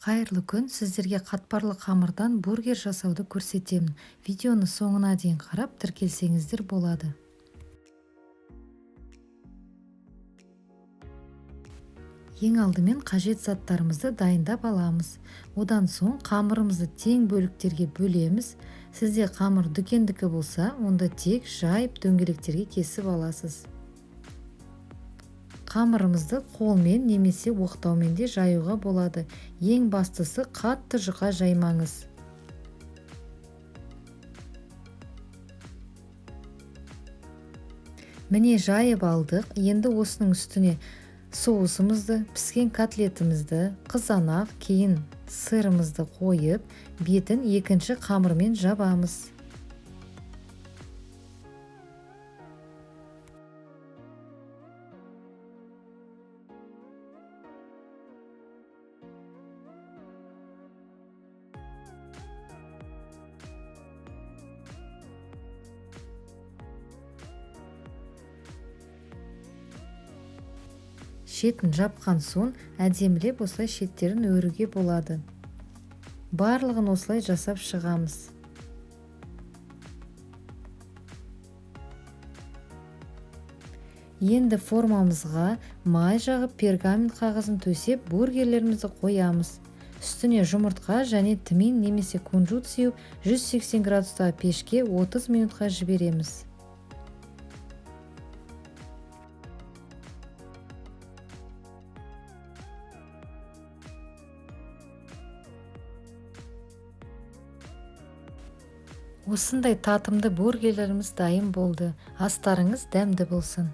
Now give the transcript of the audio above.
Қайырлы күн! Сіздерге қатпарлы қамырдан бургер жасауды көрсетемін. Видеоны соңына дейін қарап, тіркелсеңіздер болады. Ең алдымен қажет заттарымызды дайындап аламыз. Одан соң қамырымызды тең бөліктерге бөлеміз. Сізде қамыр дүкендікі болса, онда тек жайып дөңгелектерге кесіп аласыз. Қамырымызды қолмен немесе оқтаумен де жаюға болады. Ең бастысы, қатты жұқа жаймаңыз. Міне, жайып алдық. Енді осының үстіне соусымызды, піскен котлетімізді, қызанақ, кейін сырымызды қойып, бетін екінші қамырмен жабамыз. Шетін жапқан соң әдемілеп осылай шеттерін өруге болады. Барлығын осылай жасап шығамыз. Енді формамызға май жағып, пергамент қағазын төсеп, бургерлерімізді қоямыз. Үстіне жұмыртқа және тмин немесе кунжут сеуіп, 180 градустағы пешке 30 минутқа жібереміз. Осындай татымды бургерлеріміз дайын болды. Астарыңыз дәмді болсын!